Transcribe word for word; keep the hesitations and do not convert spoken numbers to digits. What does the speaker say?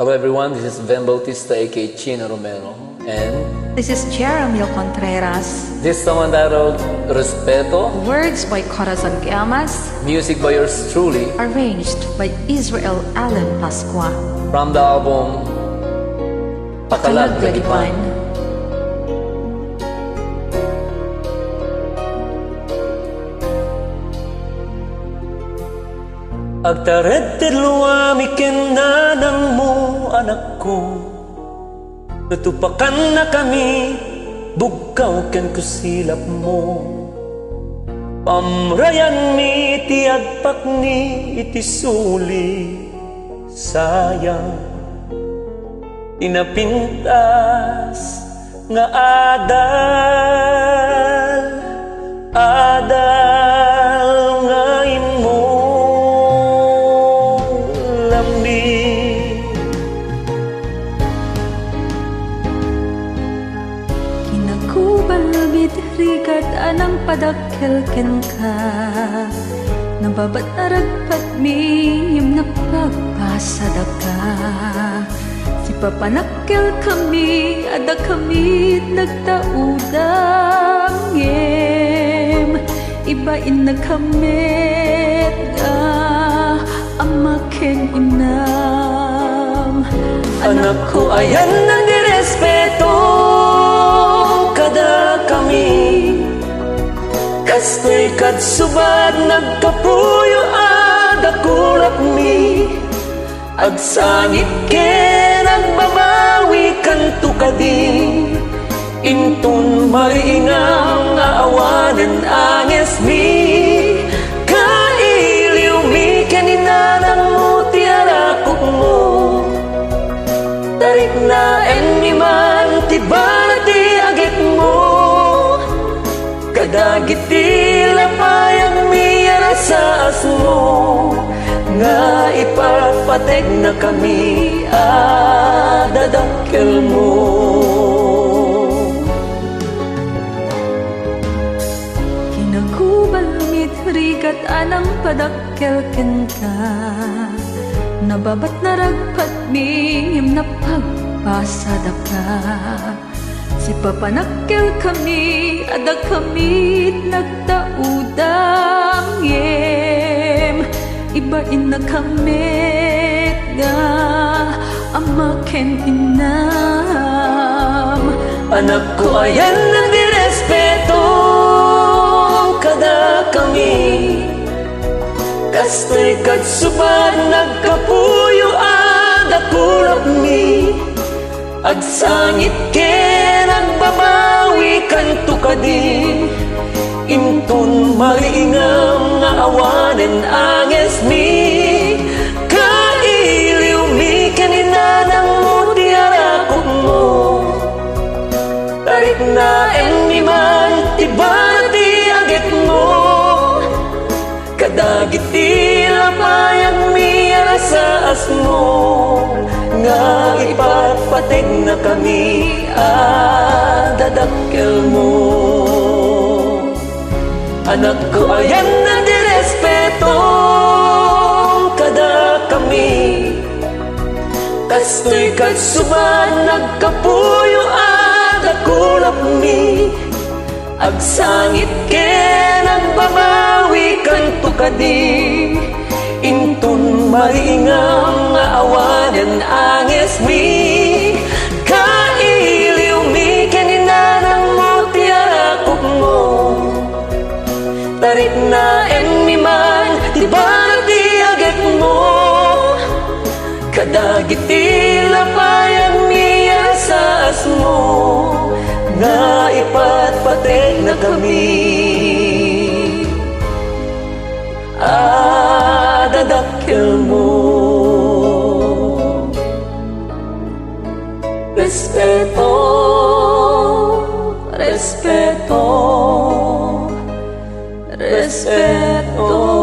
Hello everyone, this is Ben Bautista, A K A Chino Romero, and This is Jeremiel Contreras. This song entitled Respeto, Words by Corazon Gamas. Music by yours truly, Arranged by Israel Allen Pascua. From the album Pakalaglagipan. Agtared ti luami ken nanangmo, anakko. Tutupakannakami, bugkaw ken kusilapmo. Pamrayanmi ti agpakni iti suli, sayang ti napintas nga adal, adal nga immulammi. Kinakubal mit rigat a nangpadakkel kenka. Nababat a ragpatmi ngem napagpasadaka. Sipapanakkelkami a dakamit nagtaudam ngem ibainnakamit nga ama ken inam. Anakko, ayanna ti respeto kadakami. Kastoy kad subad nagkapuyo a dakulapmi. Agsangit ken agbabawi kanto kadi. Inton mariingam nga awanen angesmi, kailiwmi ken inanangmo ti arakupmo. Tariknaenmi man ti bana ti agekmo kadagiti lapayagmi a rasaasmo nga ipatpategnakami a dadakkelmo. Kinakubal mit rigat a nangpadakkel kenka. Nababat naragpatmi ngem napagpasadaka. Sipapanakkelkami a dakamit nagtaudam ngem ibainnakamit nga ama ken inam. Anakko, ayanna ti respeto kadakami. Kastoy kad subad nagkapuyo a dakulapmi. Agsangit ken agbabawi kanto kadi. Inton mariingam nga awanen angesmi, kailiwmi ken inanangmo ti arakupmo. Tariknaenmi man ti bana ti agekmo kadagiti lapayagmi a rasaasmo nga ipatpategnakami a dadakkelmo. Anakko, ayanna ti respeto kadakami. Kastoy kad subad nagkapuyo a dakulapmi. Agsangit ken agbabawi kanto kadi. Inton mariingam nga awanen angesmi, kailiwmi ken inanangmo ti arakupmo. Tariknaenmi man ti bana ti agekmo kadagiti lapayagmi a rasaasmo nga ipatpategnakami a dadakkelmo. Respeto, respeto, respeto.